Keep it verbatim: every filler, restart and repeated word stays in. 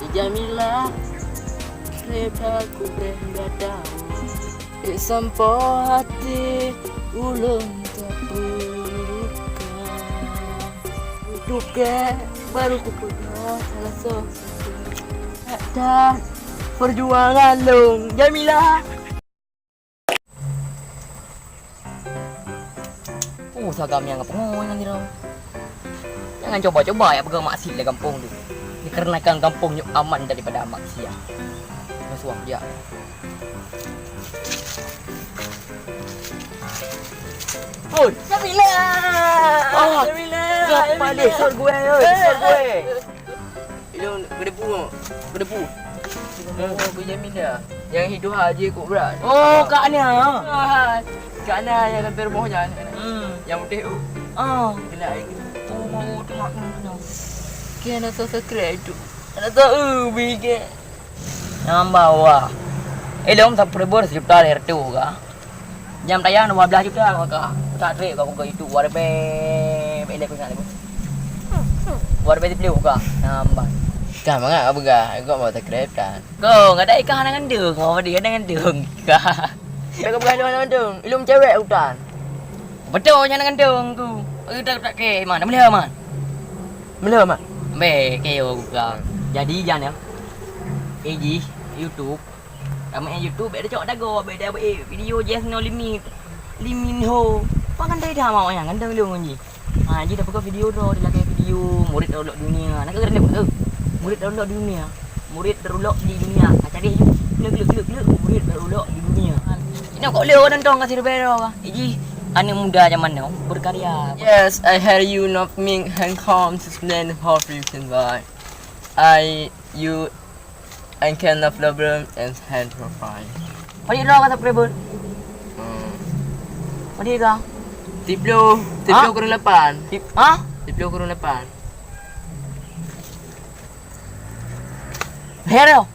Jamilah, reba kubeh gata. Dek sampoe hati ulôn tapeuduka. Duka baru kupeugah rasa sakét. Dan perjuangan lôn, Jamilah. Uh, saga miang pungo nyan nirau. Jangan coba-coba ya peugah maksiat di kampung tu. Dikarenakan kampung nyoe aman daripada maksiat. Masuah dia. Oi, Jamilah! Oh, Jamilah! Kepala Jamilah! Sor gue, oi, sor gue! Ilôn kedepu, kedepu. Oh, Benyamin dah. Yang hidup haji kok berat. Oh, Kak Nia. Ah, Kak Nia yang sampai rumah nyan. Hmm. Yang putih tu. Oh. Kena air. Oh, mau tengok kena. Kena subscribe tu. Kena tahu bingit. Nambah wah. Eh, dong, subscriber sejuta lhèe reutôh ka. Jam tayang dua belas juta maka. Tak trek kau ke YouTube warbe. Bek lek ingat aku. Warbe tiga puluh ka. Nambah. Kah mangat kau peugah, kau mau subscribe kan? Kau enggak ada ikan hana ngandung, kau dia ada ngandung. Kah. Kau peugah lu hana ngandung, ilung cewek utan. Betul hana ngandung tu. Kita tak ke mana? Boleh man. Boleh man. Be, kayo aku ka. Jadi jan ya. Eh, jih, YouTube. Ramai yang YouTube, bek ada cok dago, bek ada buat video Just No Limit. Lee Min Ho. Pakan dari dah mau yang ganteng dulu ngon ji. Ha, ji dah buka video tu, dia lagi video murid terulok dunia. Nak kena buat tu. Murid terulok dunia. Murid terulok di dunia. Ha, cari je. Klik, klik, klik, klik. Murid terulok di dunia. Ini kok lewat nonton kasih rubero. Eh, ji, anak muda zaman now berkarya. Yes, I hear you not mean and calm to explain how you can buy. I, you, I can no problem and hand profile. Paling roh kata prebel. Hmm. Paling ka. Tiga puluh, tiga puluh Ha? kurang lapan. Tip, ha? Tiga puluh kurang lapan. Hero.